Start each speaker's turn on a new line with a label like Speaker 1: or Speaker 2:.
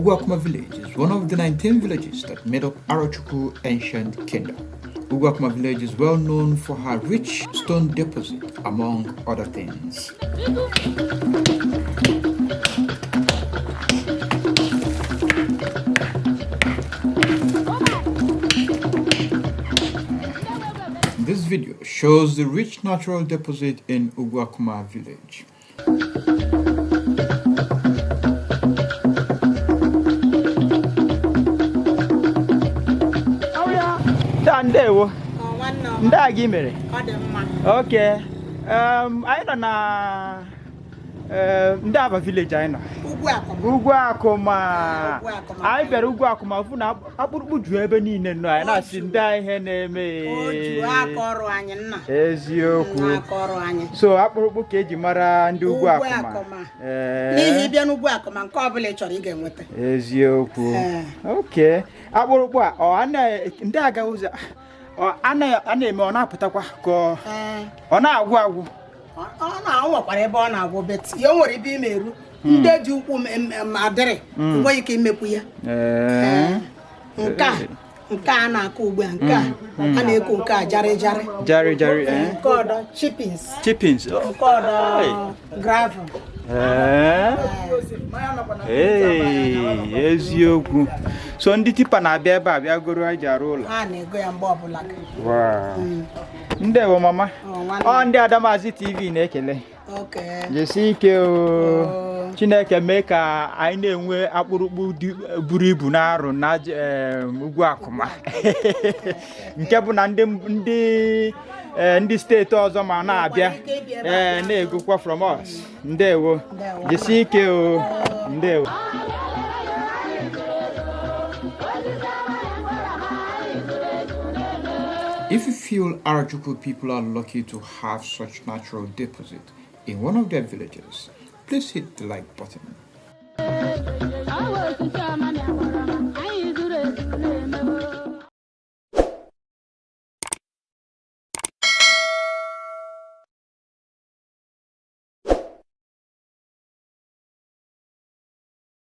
Speaker 1: Ugwuakuma village is one of the 19 villages that made up Arochukwu ancient kingdom. Ugwuakuma village is well known for her rich stone deposit, among other things. This video shows the rich natural deposit in Ugwuakuma village.
Speaker 2: Taa, ndewo. Ndị a gị mere?
Speaker 3: Ọ dị mma.
Speaker 2: Okay. Anyị nọ na ndị Aba village anyị nọ.
Speaker 3: Ugwu Akụma.
Speaker 2: Ugwu Akụma.
Speaker 3: Ugwu Akụma.
Speaker 2: Anyị bịara Ugwu Akụma fụ na akpụrụkpụ ju ebe niile nnọọ, anyị na-asị ndị a ihe na-eme.
Speaker 3: O ju aka ọrụ anyị, nna.
Speaker 2: Eziokwu.
Speaker 3: Aka ọrụ anyị.
Speaker 2: So akpụrụkpụ ka eji mara ndị Ugwu
Speaker 3: Ugwu
Speaker 2: Akụma.
Speaker 3: Akụma.
Speaker 2: Ee.
Speaker 3: N'ihi ịbịa n'Ugwu Akụma, nke ọbụla ị chọrọ ị ga-enweta.
Speaker 2: Eziokwu.
Speaker 3: Ee.
Speaker 2: Okay, akpụrụkpụ a ọ a na- ndị aga ụzọ ọ a na-eme ọ na-apụtakwa ka ọ
Speaker 3: Ee.
Speaker 2: ọ na-agwụ agwụ.
Speaker 3: Ọ na o nwekwara ebe ọ na-agwụ, but ya o nwere ebe ị na-eru ndị dị ukwu adịrị enweghị ike imekwu ya.
Speaker 2: Ee.
Speaker 3: Nke a na-akụ ugbu a, nke a a na-eku nke a jarị jarị.
Speaker 2: Jarị jarị, eh?
Speaker 3: Nke ọdọ chippings.
Speaker 2: Chippings.
Speaker 3: Nke ọdọ gravel.
Speaker 2: Ee. Ee, eziokwu. So ndị tipper na-abịa ebe a bịa goro anyị ji arụ ụlọ.
Speaker 3: Ha na-ego ya mgbe ọbụla.
Speaker 2: Wow. Ndewo, mama.
Speaker 3: Ọ, nwanne.
Speaker 2: Ọ ndị Adamazi TV na-ekele.
Speaker 3: Okay.
Speaker 2: Jisie ike o.
Speaker 3: Oo.
Speaker 2: Chineke mee ka anyị na-enwe akpụrụkpụ dị buru ibu na-arụ na Ugwu Akụma, nke bụ na ndị steeti ọzọ ma na-abịa
Speaker 3: Nwekwara ike ịbịa ebe a
Speaker 2: ee
Speaker 3: bịa.
Speaker 2: na-egokwa from us. Ndewo.
Speaker 3: Ndewo.
Speaker 2: Jisie ike o, ndewo.
Speaker 1: If you feel Arochukwu people are lucky to have such natural deposit in one of their villages, please hit the like button.